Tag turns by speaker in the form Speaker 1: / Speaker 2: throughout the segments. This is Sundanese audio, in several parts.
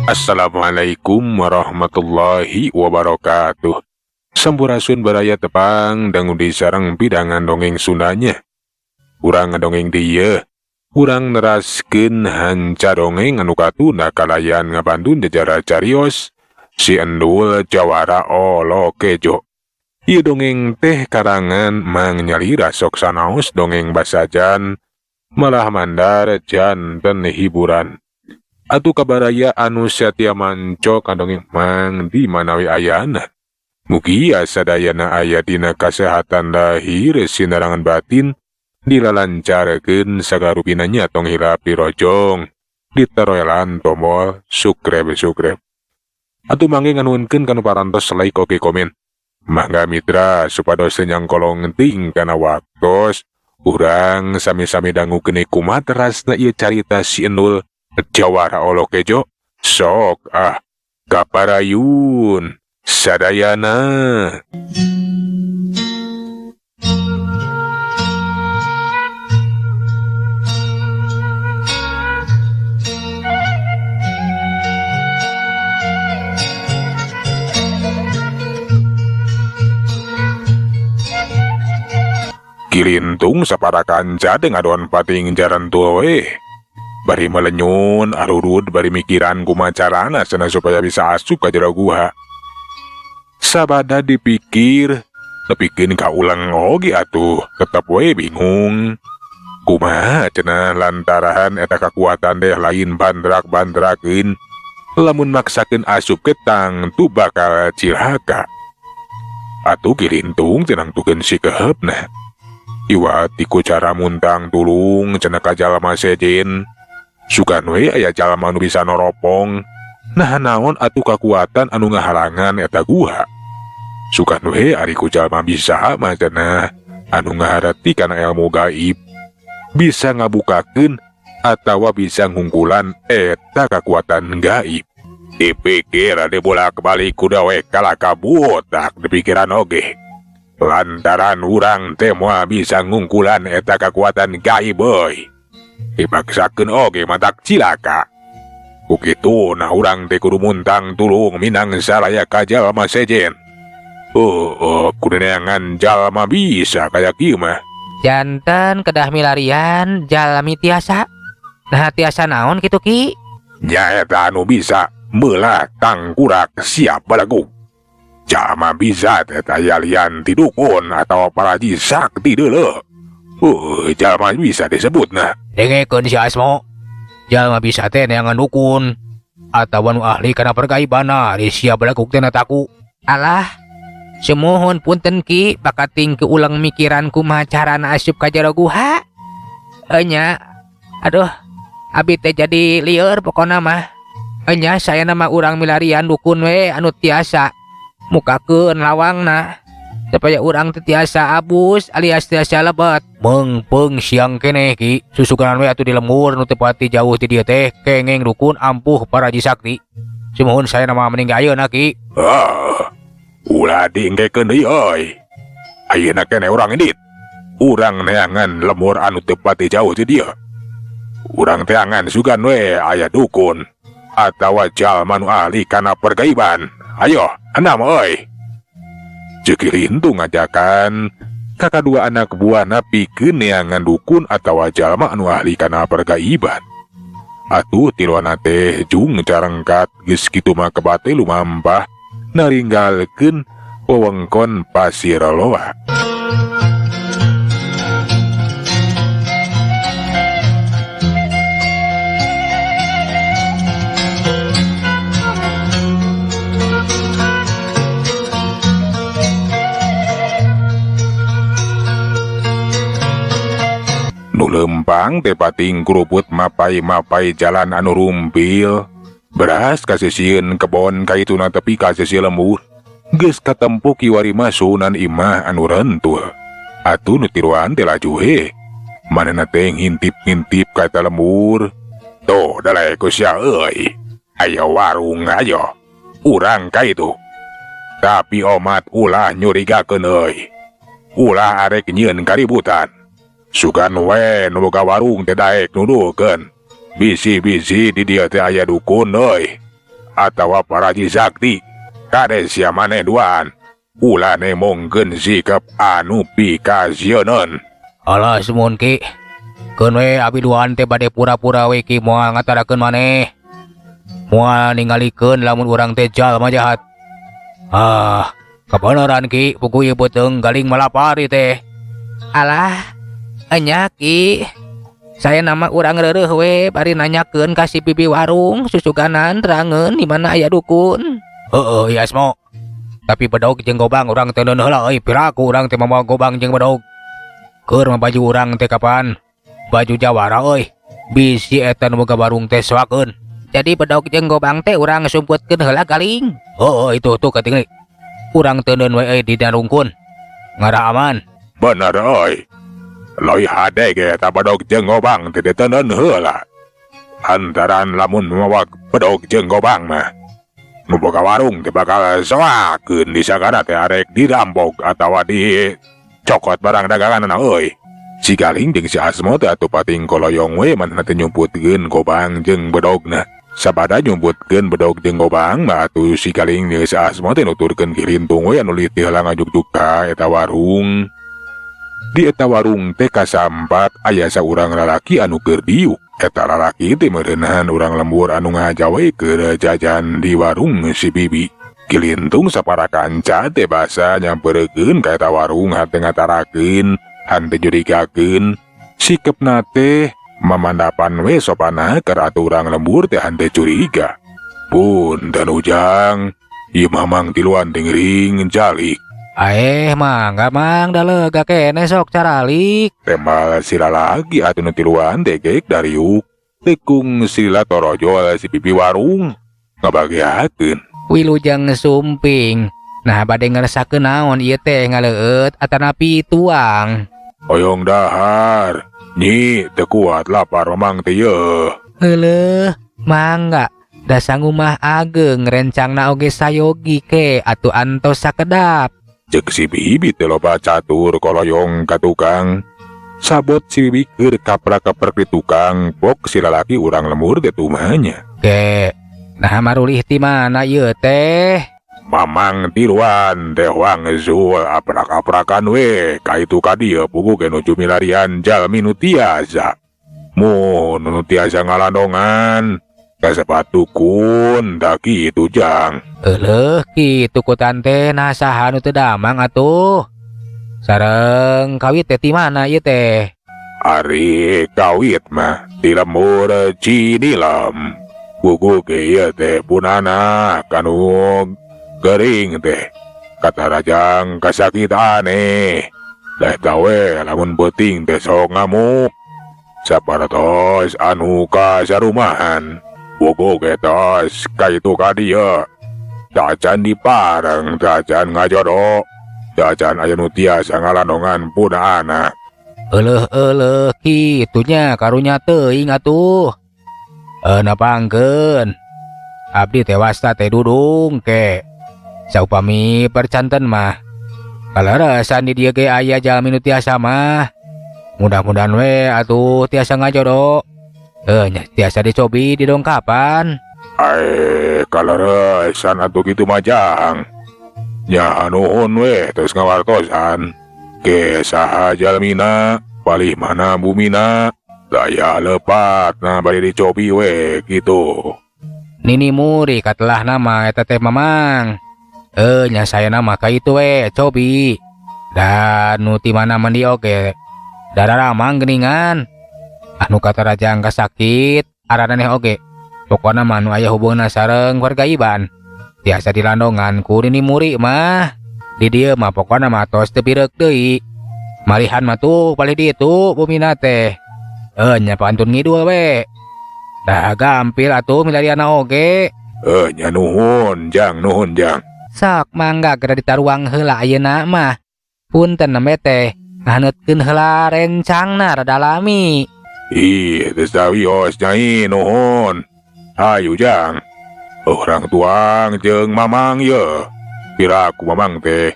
Speaker 1: Assalamualaikum warahmatullahi wabarakatuh. Sampurasun baraya, tepang dangu di sareng pidangan dongeng Sundanya. Urang ngadongeng dieu, urang neraskeun hanca dongeng anu katunda kalayan ngabantun jajara carios Si Endul Jawara Olo Kejo. Ieu dongeng teh karangan Mang Nyalira, sok sanaos dongeng basajan malah mandar janten hiburan. Atuh kabaraya anu satia manco ka dongeng Mang di manawi ayana. Mugia sadayana aya dina kasehatan lahir sinarangan batin, dilalancarkeun sagarupina. Tong hilap dirojong, ditaroelan tombol subscribe subscribe. Atuh mangge nganuhunkeun kanu parantos like oge komen. Mangga mitra, supados teu nyangkolong ting kana waktos, urang sami-sami dangukeun kumaha terasna ieu carita Si Endul Jawara Olo Kejo. Sok ah, kaparayun sadayana. Ki Lintung sapara kanca teh ngadon pating jarantul we. Bari melenyun, arurud bari mikiran kumaha carana cenah supaya bisa asup ka jero guha. Sabada dipikir, nepikeun ka ulang oge atuh, tetep we bingung. Kumaha cenah lantaran eta kakuatan teh lain bandrak-bandrakeun. Lamun maksakeun asup ke tangtu bakal cilaka. Atuh Ki Lintung teh nangtukeun sikeheupna. Iwat ku cara muntang tulung cenah ka jalma sejen. Sugan we aya jalma anu bisa noropong. Nah, naon atuh kakuatan anu ngahalangan eta guha. Sugan we ari ku jalma bisa mah cenah anu ngaharti kana ilmu gaib. Bisa ngabukakeun atawa bisa ngungkulan eta kakuatan gaib. Dipikir di bolak-balik kuda we kalah kabutak di pikiran oge. Lantaran urang teh moal bisa ngungkulan eta kakuatan gaib euy. Dipaksakeun oge matak cilaka. Ku kitu nah urang teh kudu muntang tulung minang salaya ka jalma sejen. Oh, kudu neangan jalma bisa kaya kieu mah.
Speaker 2: Janten kedah milarian jalmi tiasa. Nah, tiasa naon kitu, Ki?
Speaker 1: Nyaeta anu bisa meulah tangkurak siap balagug. Jalma bisa teh taya lian ti dukun atau paraji sakti deuleu. Jalma bisa disebutna.
Speaker 2: Dengekeun si Asmo. Jalma bisa teh neangan dukun atawa nu ahli kana pergaibana, ari sia balagug teh taku. Alah, sumuhun punten, Ki, bakating keulang mikiran kumaha carana asup ka jero guha. Enya, aduh, abi teh jadi lieur pokona mah. Enya, saya nama urang milarian dukun we anu tiasa mukakeun lawangna supaya urang teh tiasa abus alias tiasa lebet. Meungpeung siang keneh, Ki. Susuganan we atuh di lembur nu teu pati jauh ti dieu teh kengeng dukun ampuh paraji sakti. Sumuhun, saya nama mending ayeuna, Ki.
Speaker 1: Ah, ulah diengkekeun deui euy. Ayeuna keneh urang indit. Urang neangan lembur anu teu pati jauh ti dieu. Urang teangan sugan we aya dukun atawa jalma nu ahli kana pergaiban. Ayo, enam euy. Ceuk Ki Lintung ngajakan ka kadua anak buahna pikeun neangan dukun atawa jalma anu ahli kana pergaiban. Atuh tiluana teh jung carengkat, geus kitu mah kebate lumampah naringgalkeun wewengkon Pasir Loa. Nu lempang teh pating kuruput mapai-mapai jalan anu rumpil. Beras kasisieun kebon kaituna tepi ka sisi lembur. Geus katempo kiwari mah suhunan imah anu rentuh. Atuh nu tiluan teh laju he. Manehna teh ngintip-ngintip ka eta lembur. Tuh, dalae ku sia euy. Ayo warung ayo. Urang ka itu. Tapi omat ulah nyurigakeun euy. Ulah arek nyieun kaributan. Sugan we nu boga warung teh daek nuduhkeun. Bisi-bisi di dieu teh aya dukun euy. Atawa paraji sakti. Kade sia maneh duaan. Ulah nemongkeun sikap anu pikasieuneun.
Speaker 2: Alah sumuhun Ki. Keun we abi duaan teh bade pura-pura we Ki moal ngatarakeun maneh. Moal ningalikeun lamun urang teh jalma jahat. Ah, kabeneran Ki, puguh ieu beuteung galing malapar ieu teh. Alah, enya Ki. Saya nama urang reureuh we bari nanyakeun ka si bibi warung susuganan terangeun di mana aya dukun. Heeh, ieu Asmo. Tapi bedog jeung gobang urang teh neuneuh heula euy, piraku urang teh mawa gobang jeung bedog. Keur mah baju urang teh kapan? Baju jawara euy. Bisi eta nu boga warung teh soakeun. Jadi bedog jeung gobang teh urang sumputkeun heula galing. Heeh, itu tuh katingali. Urang teuneun we euy di rungkun. Ngarah aman.
Speaker 1: Bener euy. Leuwih hade ge eta bedog jeung gobang teh diteundeun heula. Lantaran lamun mawa bedog jeung gobang mah nu boga warung teh bakal soakeun disangkana teh arek dirampok atawa dicokot barang daganganna euy. Si Galing jeung si Asmo teh atuh pating koloyong we manehna teh nyumputkeun gobang jeung bedogna. Sabada nyumputkeun bedog jeung gobang mah atuh si Galing jeung si Asmo teh nuturkeun Ki Lintung we anu leutik heula ngajugjug ka eta warung. Di eta warung teh kasampat aya saurang lalaki anu keur diuk. Eta lalaki teh meureunhan urang lembur anu ngahaja we keur jajan di warung si Bibi. Ki Lintung sapara kanca teh basa nyamperkeun ka eta warung hate ngatarakeun, hante nyurigakeun. Sikepna teh mamandapan we sopana keur atuh urang lembur teh hante curiga. Punten ujang, ieu mamang tiluan teh ngering jalik.
Speaker 2: Aeh, mangga mang da lega keneh sok caralik.
Speaker 1: Tembal sila lagi atuh nu tiluan teh geek dariuk. Tekung sila torojol si pipi warung ngabageakeun.
Speaker 2: Wilujeng sumping. Nah bade ngeresakeun naon ieu teh ngaleueut atanapi tuang.
Speaker 1: Hoyong dahar. Nyi teu kuat lapar mamang teh yeuh.
Speaker 2: Heuleuh, mangga. Da sangumah ageng rencangna oge sayogi ke atuh antos sakedap.
Speaker 1: Cek si Bibi teh loba catur koloyong ka tukang. Sabot si Bibi keur kaprak-kaprek di tukang, pok si lalaki urang lembur teh tumanya.
Speaker 2: Ke, nah marulih ti mana ieu teh?
Speaker 1: Mamang tiluan teh wangsul aprak-aprakan we, ka itu ka dieu puguh ge nuju milarian jalmi nu tiasa. Mun nu tiasa ngalandongan, kasepat dukun da kitu jang.
Speaker 2: Euleuh kitu ku tante nah saha nu teu damang atuh. Sareng kawit teh ti mana ieu teh?
Speaker 1: Ari kawit mah ti lembur Cinilam. Puguh ge ieu teh punana kanu gering teh. Katarajang kasakit aneh. Lah eta we lamun beuting teh sok ngamuk. Saparatos anu kasarumahan. Puguh ge tos ka itu ka dieu. Tacan dipareng, tacan ngajodo. Tacan aya nu tiasa ngalandongan punaana.
Speaker 2: Euleuh-euleuh kitu nya karunya teuing atuh. Napangkeun. Abdi teh wasta teh dudung ke. Saupami percanten mah. Kaleresan di dieu ge aya jalmi nu tiasa mah. Mudah-mudahan we atuh tiasa ngajodo. Nya tiasa dicobi di dongkapan.
Speaker 1: Ae, kaleresan atuh kitu mah jang. Nya nuhun we terus ngawartosan. Ke saha jalmina, palih mana bumina, daya lepat nah bari dicobi we kitu.
Speaker 2: Nini muri katelah nama eta teh mamang. Nya saya nama ka itu we cobi. Dan nu ti mana mandi oge. Dararamang geuningan. Anu katarajang kasakit, araneh oge. Pokona mah nu aya hubunganna sareng warga Iban. Tiasa dilandongan ku nini muri mah. Di dieu mah pokona mah tos teu pireuk deui. Malihan mah tuh palih ditu bumina teh. Nya pantun ngidul we. Dah gampil atuh milariana oge.
Speaker 1: Nya nuhun jang, nuhun jang.
Speaker 2: Sok mangga geura ditaruang heula ayeuna mah. Punten nembe teh ngahaneutkeun heula rencangna rada lami.
Speaker 1: Ih, geus sawios nyai nuhun. Hayu jang. Urang tuang jeung mamang ye. Piraku mamang teh.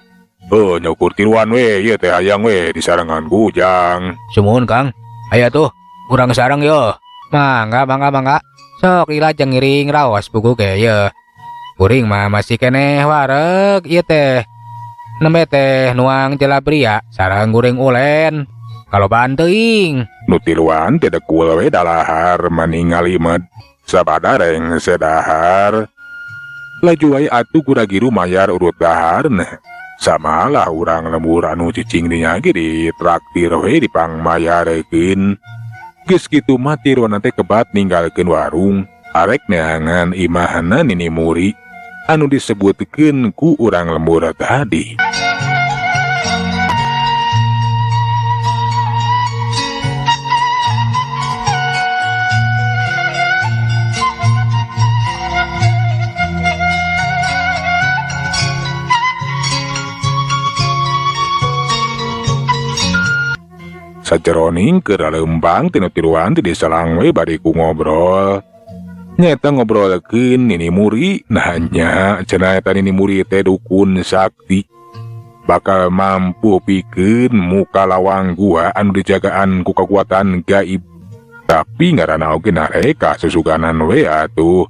Speaker 1: Nyukur tiluan we ieu teh hayang we disarengan ku ujang.
Speaker 2: Sumuhun Kang. Aya tuh, urang sareng yo. Mangga mangga mangga. Sok lila jeung ngiring raos buku ge ye. Kuring mah masih keneh wareg ieu teh. Nembe teh nuang jelabria sareng goreng ulen. Kalobaan teuing.
Speaker 1: Nu tiluan teh dekul we dalahar mani ngalimed. Sabada rengse dahar. Laju wae atuh gura-giru mayar urut daharna. Samalah urang lembur anu cicing dinya ge ditraktir we dipangmayarekeun. Geus kitu mah tiluan teh kebat ninggalkeun warung. Arek neangan imahna Nini Muri anu disebutkeun ku urang lembur tadi. Sajeroning keur leumpang tinu tiluan ti diselang we bari ku ngobrol. Nyata ngobrolkeun Nini Muri, nanya cenah eta Nini Muri teh dukun sakti. Bakal mampu pikeun muka lawang gua anu dijagaan ku kekuatan gaib. Tapi ngaranna oge nareka susuganan we atuh.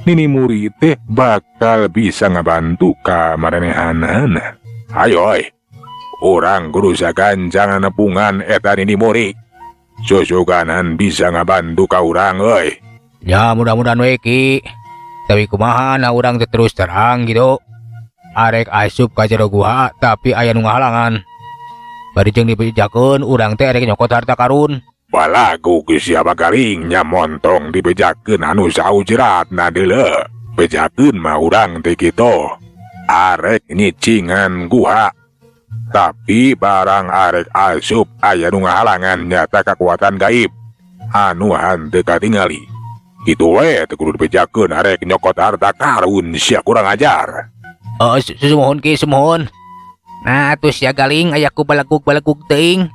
Speaker 1: Nini Muri teh bakal bisa ngabantu ka marenehanana. Ayo oi. Urang kudu sagancangan nepungan eta Nini Muri. Susuganan bisa ngabantu ka urang euy.
Speaker 2: Ya mudah-mudahan we Ki. Tapi kumaha na urang teh terus terang gitu. Arek asup ka jero guha tapi aya nu ngahalangan. Bari jeung dibejakeun urang teh arek nyokot harta karun.
Speaker 1: Balagu geus siapa garingnya montong dibejakeun anu saujratna deuleu. Bejakeun mah urang teh kitu. Arek nyicingan guha. Tapi barang arek asup aya nu ngahalangan nyata kekuatan gaib anu henteu katingali. Kitu we teu kudu dibejakeun arek nyokot harta karun sia kurang ajar.
Speaker 2: Oh, sumuhun Ki, sumuhun. Nah, atuh sia galing aya ku balagug-balagug teuing.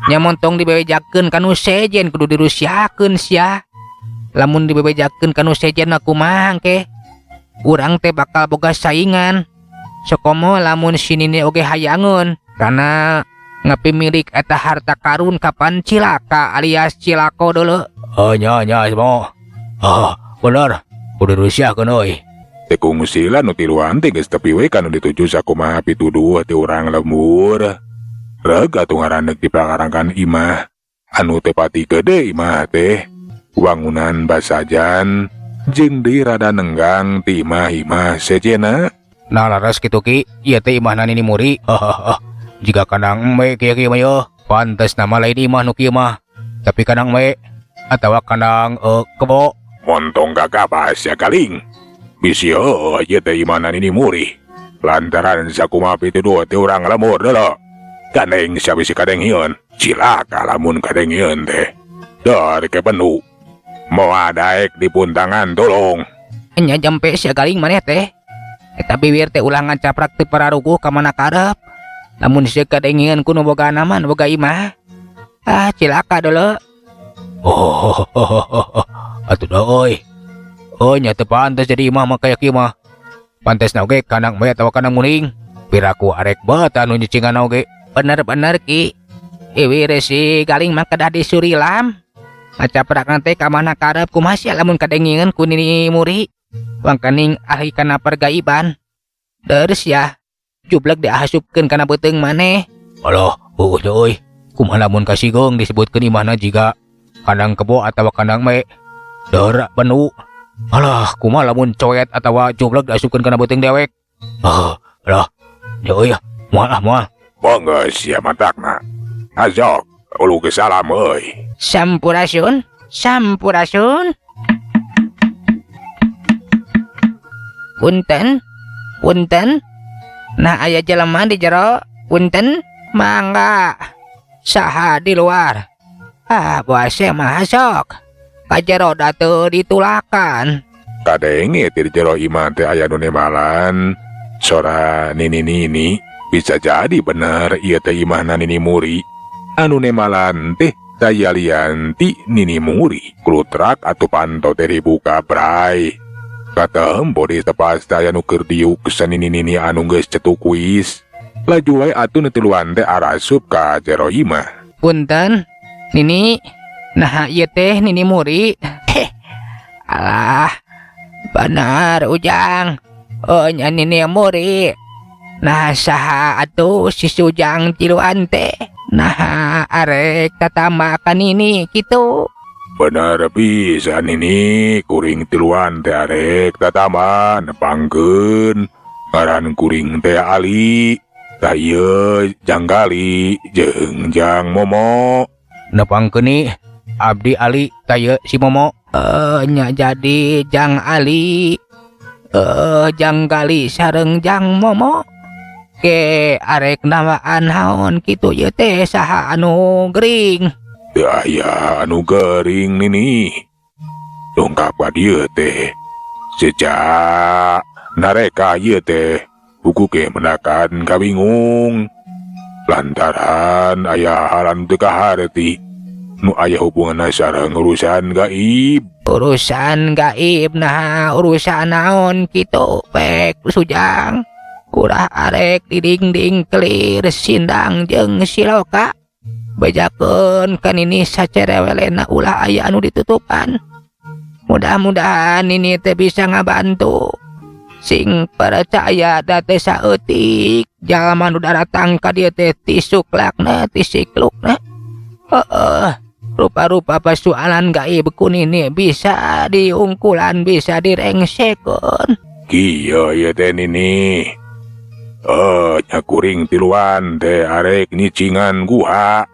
Speaker 2: Nya montong dibebejakeun ka nu sejen kudu dirusiakeun sia. Lamun dibebejakeun ka nu sejen mah kumaha engke? Urang teh bakal boga saingan. Sokomo lamun si Nini oge hayangeun karena ngapimilik eta harta karun kapan cilaka alias cilako deuleu. Oh nya nya semua. Oh, bener. Kudu dirusiakeun euy.
Speaker 1: Teu kungsi lah nu tiluan teh geus tepi we kanu dituju sakumaha pituduh teh urang lembur. Reg atuh ngarandeuk dipangarangkan imah anu teu pati gede imah teh. Wangunan basajan jeung deui rada nenggang ti imah-imah sejenna.
Speaker 2: Nah laras kitu Ki, ieu teh imahna Nini Muri. Jika kandang embe kieu kieu mah yeuh, pantes nama lain imah nu kieu mah. Tapi kandang embe atawa kandang kebo.
Speaker 1: Montong gagabah sia galing. Bisi heueuh ieu teh imahna Nini Muri. Lantaran sakumaha pituduh teh urang lembur deuleu. Gandeng sia bisi kadengieun, cilaka lamun kadengieun teh. Dar ke bendu. Moal daek dipuntangan tulung.
Speaker 2: Nya jampe sia galing maneh teh. Eta bibir teh ulah ngacaprak teu pararuguh ka mana karep. Lamun sia kadengieun ku nu boga naman boga imah. Ah cilaka deuleu. Oh, atuh da euy. Oh nya teu pantes jadi imah mah kaya kieu mah. Pantesna oge kandang embe atawa kandang muning. Piraku arek bae anu nyicingan oge. Bener-bener Ki. Iwi resi galing mah kedah disurilam. Ngacaprakna teh ka mana karep kumaha sia lamun kadengieun ku Nini Muri. Wangkening ahli kana pergaiban. Deres ya. Jubleg diasupkeun kana beuteung maneh. Alah, heueuh teh euy. Kumaha lamun kasigeung disebutkeun imahna jiga kandang kebo atawa kandang me. Deur benu. Alah, kumaha lamun coet atawa jubleg diasupkeun kana beuteung dewek. Alah. Ya euy, moal ah moal.
Speaker 1: Mangga sia matakna. Azok, ulu geus salam euy.
Speaker 2: Sampurasun, sampurasun. Punten, punten. Nah aya jelema di jero, punten, mangga. Saha di luar? Ah, buase mah sok. Ka jero da teu ditulakan.
Speaker 1: Kadenge ti di jero imah teh aya nu nembalan. Sora nini-nini. Bisa jadi bener ieu teh imahna Nini Muri. Anu nembalan teh dayalian ti Nini Muri. Klutrak atuh panto teh dibuka bray. Katempo di tepas daya nu keur diuk sanini-nini anu geus cetuk kuis. Laju wae atuh nu tiluan teh arasup ka jero imah.
Speaker 2: Punten, Nini. Nah ieu teh Nini Muri. Alah, benar Ujang. Oh nya, Nini Muri. Nah, saha atuh si Sujang tiluan teh? Nah, arek tatamba ka Nini kitu?
Speaker 1: Bener pisan, Nini, kuring tiluan teh arek tatamba. Nepangkeun, ngaran kuring teh Ali. Tah, ieu Jang Gali jeung Jang Momo.
Speaker 2: Nepangkeun, Ni, abdi Ali, tah ieu si Momo. Eh, nya, jadi Jang Ali, eh, Jang Gali sareng Jang Momo. Ke arek nambaan naon kitu ieu teh, saha anu gering?
Speaker 1: Teu aya anu gering, Nini. Dongkap ka dieu teh sejak nareka ieu teh buku ke mendakan kabingung lantaran aya hal anu teu kaharti nu aya hubunganna sareng urusan gaib.
Speaker 2: Urusan gaib? Nah, urusan naon kitu pek, Sujang? Urah arek didingding kelir sindang jeung siloka. Bejakeun ka Nini sacerewelena, ulah aya anu ditutupan. Mudah-mudahan ini teh bisa ngabantu. Sing percaya da teh saeutik jalma nu daratang ka dieu teh ti suklakna, ti siklukna. Heeh, rupa-rupa persoalan gaib ku Nini bisa diungkulan, bisa direngsekeun.
Speaker 1: Kieu ieu teh, Nini. Eh, nya, kuring tiluan teh arek nyicingan guha.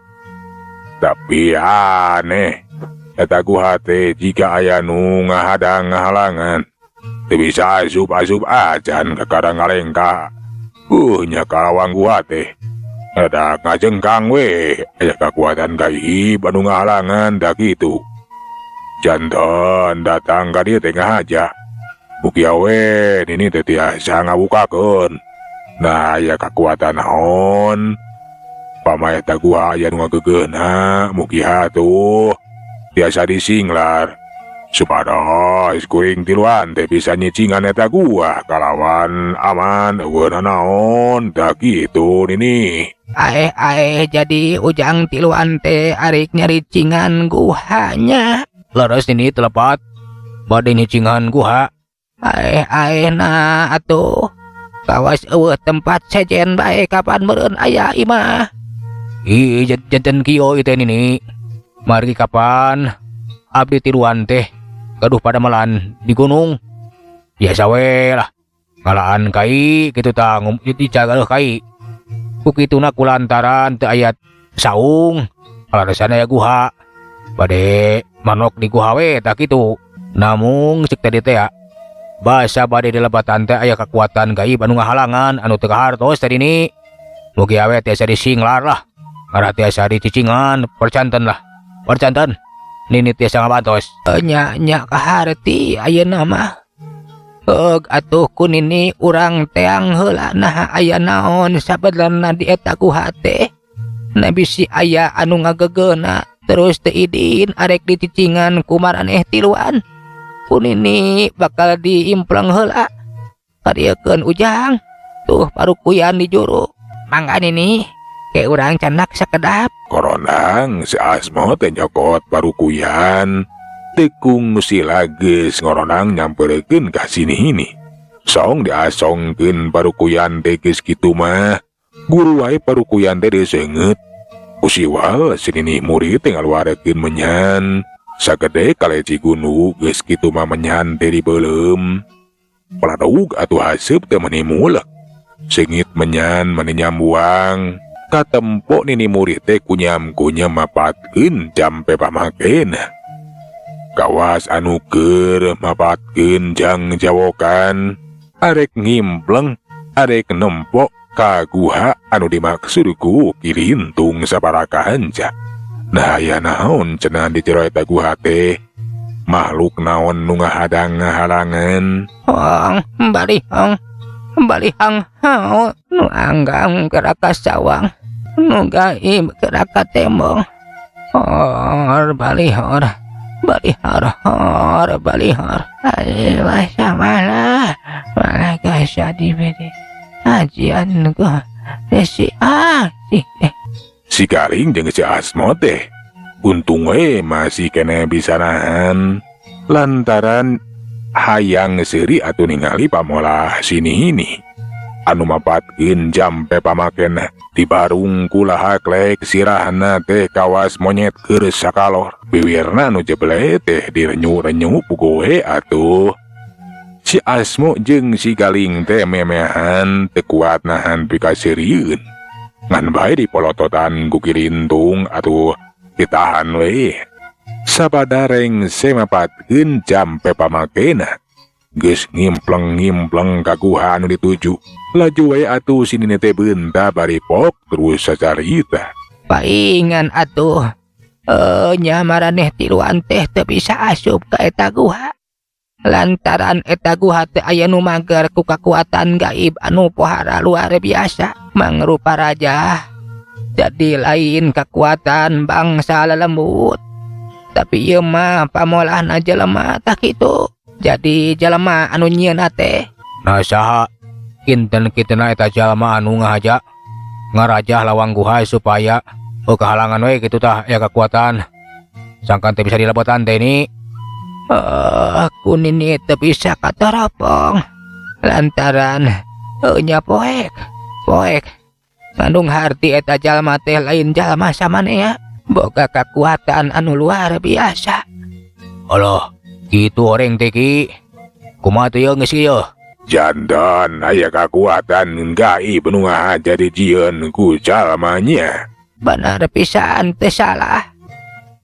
Speaker 1: Tapi aneh, eta guha teh jiga aya nu ngahadang ngahalangan. Teu bisa asup-asup acan, kakara ngalengka. Nya kalawang guha teh. Rada ngajengkang we, aya kakuatan gaib anu ngahalangan da kitu. Janten datang ka dieu teh ngahaja. Mugia we Nini teh tiasa ngabukakeun. Nah, aya kakuatan naon? Pama eta guha aya nu ngageugeuhna, mugia tuh tiasa disinglar. Supados kuring tiluan teh bisa nyicingan eta gua kalawan aman, euweuh nanaon da kitu, Nini.
Speaker 2: Aeh aeh, jadi ujang tiluan teh arek nyaricingan guhanya. Leres, Nini, telepat. Bade nyicingan guha. Aeh aeh, nah atuh. Kawas euweuh tempat sejen bae, kapan meureun aya imah. Ih, janten kieu ieu teh, Nini. Margi kapan abdi tiluan teh gaduh padamelan di gunung. Biasa we lah. Ngalaan kai kitu tah, dicagaleuh kai. Ku kituna kulantaran teu aya saung, kaleresan aya guha. Bade manok di guha we tah kitu. Namung cek tadi teh ya, basa bade dilebatan teh aya kakuatan gaib anu ngahalangan anu teu kahartos tadi ni. Mugi we tiasa disinglar lah. Ngarah tiasa dicicingan, percanten lah. Percanten. Nini tiasa ngabantos. Nya nya, kaharti ayeuna mah. Heug atuh, ku Nini urang teang heula nah aya naon sabenerna di eta guha teh. Na bisi aya anu ngagegeuna terus teu idin arek dicicingan ku maraneh tiluan. Ku Nini bakal diimpleng heula. Kadieukeun, Ujang. Tuh parukuyan di juru. Mangga, Nini. Ke urang candak sakedap.
Speaker 1: Koronang si Asmo teh nyokot parukuyan. Tekung sila geus ngoronang nyamperekeun ka sini ini. Song diasongkeun parukuyan teh geus kitu mah. Guru wae parukuyan teh diseungeut. Ku siwal si Nini Muri teh ngaluarekeun menyan. Sagede kaleci gunung, geus kitu mah menyan teh dibeuleum. Paladug atuh haseup teh meuni mulek. Seungit menyan meni nyambuang. Katempo Nini Muri teh kunyam-kunyam mapatkeun jampe pamakena. Kawas anu keur mapatkeun jang jawokan, arek ngimpleng, arek nempok ka guha anu dimaksud ku Ki Lintung saparakanca. Nah, aya naon cenah di jero eta guha teh? Makhluk naon nu ngahadang ngahalangan?
Speaker 2: Hong, balihong, balihang hao, nu anggang keraka sawang, nu gaib keraka tembong. Hor balihor, balihor, hor balihor. Ayo malah, malah gasa di bede. Ajian ko, si ah, si.
Speaker 1: Si Garing jeung si Asmo teh untung we masih kene bisa nahan lantaran Hayang seuri atuh ningali pamolah si Nini. Anu mapatkeun jampe pamakena dibarung ku lahaklek sirahna teh kawas monyet keur sakalor. Biwirna nu jeble teh direnyu-renyu puguh atuh. Si Asmo jeung si Galing teh memehan teu kuat nahan pikaseurieun. Ngan bae dipolototan ku Ki Lintung atuh ditahan we. Sabada rengse mapatkeun jampe pamakena. Geus ngimpleng-ngimpleng ka guha anu dituju. Laju we atuh si Nini teh beunta bari pok terus sacarita.
Speaker 2: Paingan atuh. Nya maraneh tiluan teh teu bisa asup ka eta guha. Lantaran eta guha teh aya nu mager ku kakuatan gaib anu pohara luar biasa mangrupa raja. Jadi lain kekuatan bangsa lelembut. Tapi ieu mah pamolahna jelema tah kitu. Jadi jelema anu nyieunna teh.
Speaker 3: Nah saha kinten kitena eta jalma anu ngahaja ngarajah lawang guha supaya kehalangan we kitu tah ya kekuatan. Sangkan teh bisa dilebotan teh ni.
Speaker 2: Ku nini teu bisa kataropong. Lantaran nya poek. Poek. Ngandung harti eta jalma teh lain jalma samanea. Boga kekuatan anu luar biasa.
Speaker 3: Alah, kitu oreng teh ki. Kumaha teh ieu geus ieu?
Speaker 1: Jantan aya kekuatan gaib nu ngahaja dijieun ku jalmanya.
Speaker 2: Bener pisan teh salah.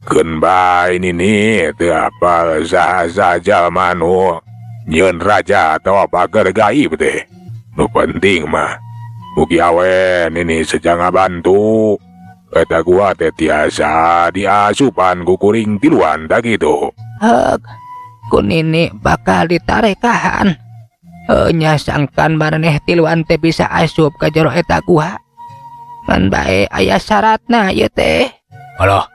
Speaker 1: Keun bae nini teu apal saha-saha jalma nu nyieun raja atawa pager gaib teh. Nu penting mah mugi awe nini seja ngabantu. Eta gua teh tiasa diasupan ku kuring tiluan tah kitu.
Speaker 2: Heug, ku nini bakal ditarekahan. Nya sangkan maraneh tiluan teh bisa asup ka jero eta guha. Ngan bae aya syaratna ieu teh.
Speaker 3: Alah,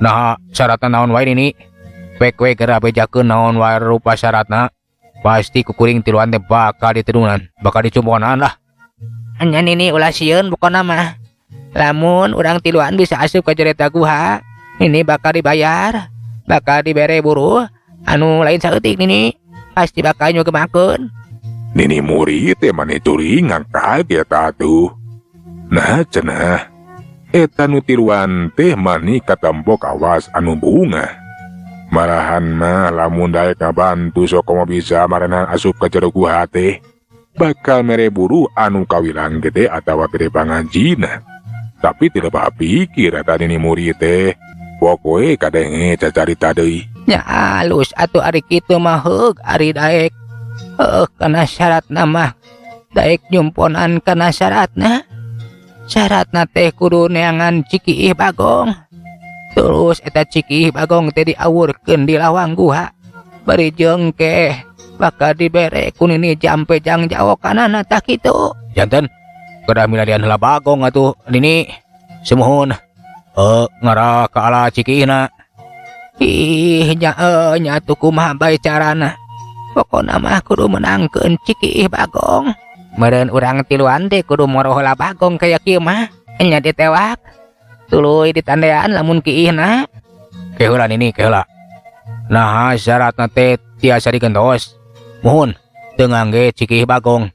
Speaker 3: nah syaratna naon wae nini? Pek we geura bejakeun naon wae rupa syaratna. Pasti ku kuring tiluan teh bakal ditedunan, bakal dicumponan lah.
Speaker 2: Nya nini ulah sieun pokona mah. Lamun urang tiluan bisa asup ka jero eta guha, nini bakal dibayar, bakal dibere buruh anu lain saeutik nini, pasti bakal nyugemakeun.
Speaker 1: Nini murid teh mani turingan kaget atuh. Nah cenah, eta nu tiluan teh mani katempo kawas anu bunga. Marahan mah lamun daek ngabantu sok komo bisa marenan asup ka jero guha teh, bakal mere buruh anu kawilang gede atawa gede pangajina. Tapi tidak pikir eta nini murid teh, pokoe kadenge cacarita deui.
Speaker 2: Nya alus atuh ari kitu mah heug ari daek. Heuh kana syaratna mah daek nyumponan kana syaratna. Syaratna teh kudu neangan Cikiih Bagong. Terus eta Cikiih Bagong teh diawurkeun di lawang guha. Bari jeung keh bakal dibere ku nini jampe jang jawokanana tah kitu.
Speaker 3: Janten kedah milarian heula Bagong atuh nini. Sumuhun. Ngarah ka ala Cikiihna.
Speaker 2: Ih nya nya atuh kumaha bae carana. Pokona mah kudu menangkeun Cikiih Bagong. Meureun urang tiluan teh kudu moro heula Bagong kaya kieu mah. Nya ditewak. Tuluy ditandean lamun kiihna.
Speaker 3: Ke heula nini, ke heula. Nah syaratna teh tiasa digentos. Muhun teu ngangge Cikiih Bagong.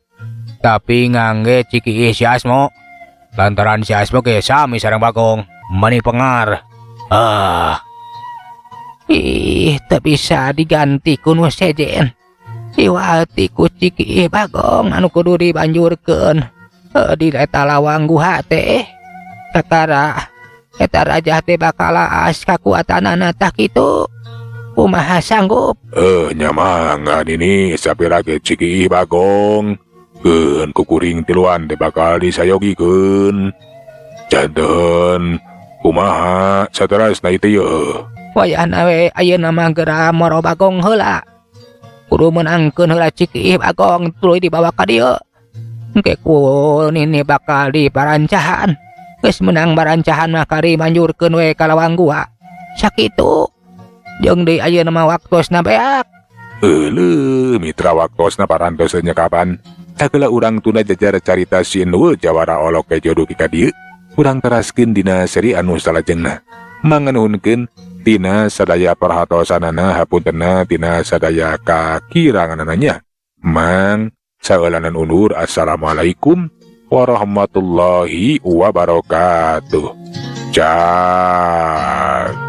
Speaker 3: Tapi ngangge Cikiih si Asmo. Lantaran si Asmo ge sami sareng Bagong. Mani pengar. Ah.
Speaker 2: Ih, teu bisa diganti ku nu sejen. Iwati ku Cikiih Bagong anu kudu dibanjurkeun di eta lawang guha teh. Kakara eta raja teh bakal aas kakuatanana tah kitu. Kumaha sanggup?
Speaker 1: Nya mangga nini sapira ge Cikiih Bagong. Keun ku kuring tiluan teh bakal disayogikeun. Janten kumaha saterasna ieu teh?
Speaker 2: Wayahna we ayeuna mah geura moro Bagong heula. Kudu meunangkeun heula Cikiih Bagong tuluy dibawa ka dieu. Engke ku nini bakal diparancahan. Geus meunang barancahan mah kari manjurkeun we ka lawang guha. Sakitu. Jeung deui ayeuna mah waktosna beak.
Speaker 1: Euleuh mitra waktosna parantos nya kapan? Sakeula urang tunda jajar carita si Endul jawara olok kejo dugi ka dieu. Urang teraskeun dina seri anu salajengna. Manganuhunkeun Tina sadaya perhatosanana, hapuntenna tina sadaya kakiranganana. Mang saeulanan undur. Assalamualaikum warahmatullahi wabarakatuh. Cak.